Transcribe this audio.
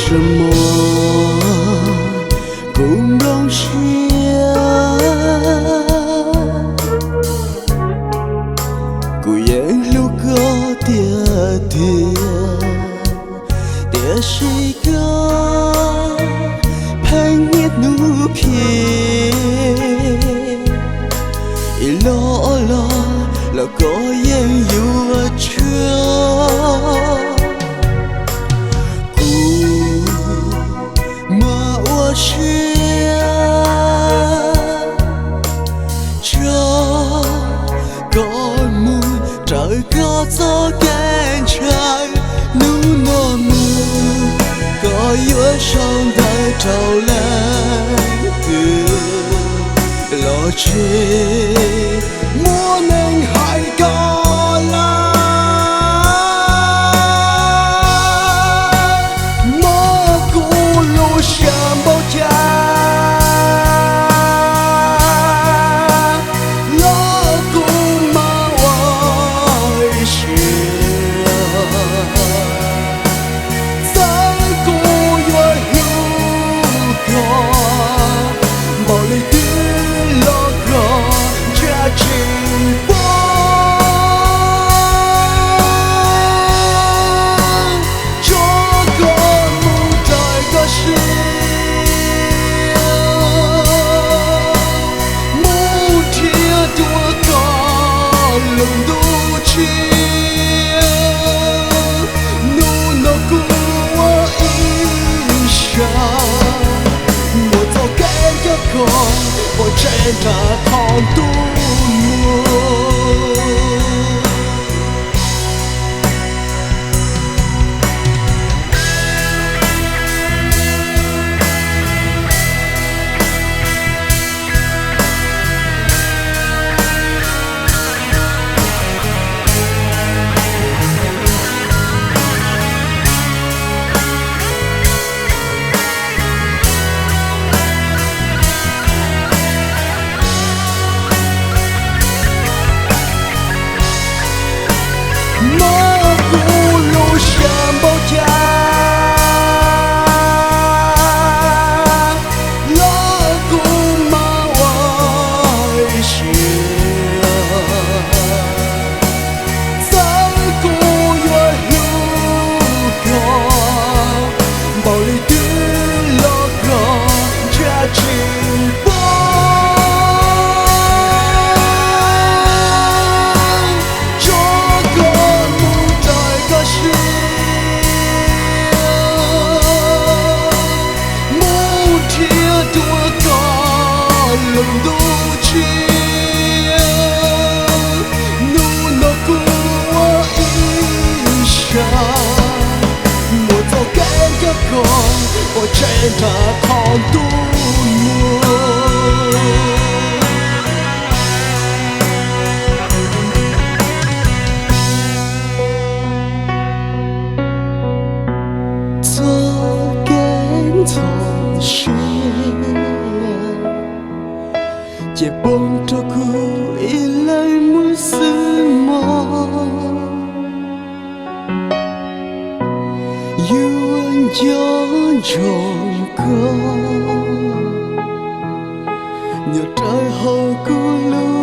Tseem muaj kuv nplooj siab, kuv yeej hlub koj tiag tiag, tiam sis koj pheej niaj hnub khiav, ib los ob los los koj yeej yuav tshuaj. Kuv mas ua siab tso koj mus raws koj txoj kev ntshaw. Hnub no mus koj yuav sau ntawv rau leej twg los tsis muaj neeg hais koj lawm. Mob kuv lub siab npaum cas los kuv mam ua ib siab. Txawm kuv yuav hlub koj npaum li twg los koj ntshe tsis paub. Tso koj mus raws koj siab, mus nrhiav dua koj lub ntuj tshiab. Hnub no kuv ua ib siab, muaj txoj kev nco koj pov tseg nram qhov ntuj muag. Mob kuv lub siab npaum cas los kuv mam ua ib siab. Txawm kuv yuav hlub koj npaum li twg los koj ntshe tsis paub. Tso koj mus raws koj siab, mus nrhiav dua koj lub ntuj tshiab. Hnub no kuv ua ib siab, muaj txoj kev nco koj pov tseg nram qhov ntuj muag. Txoj kev ntxhov siab ces poob rau kuv ib leeg mus xwb mog. Yuav nco ntsoov koj nyob rau hauv kuv lub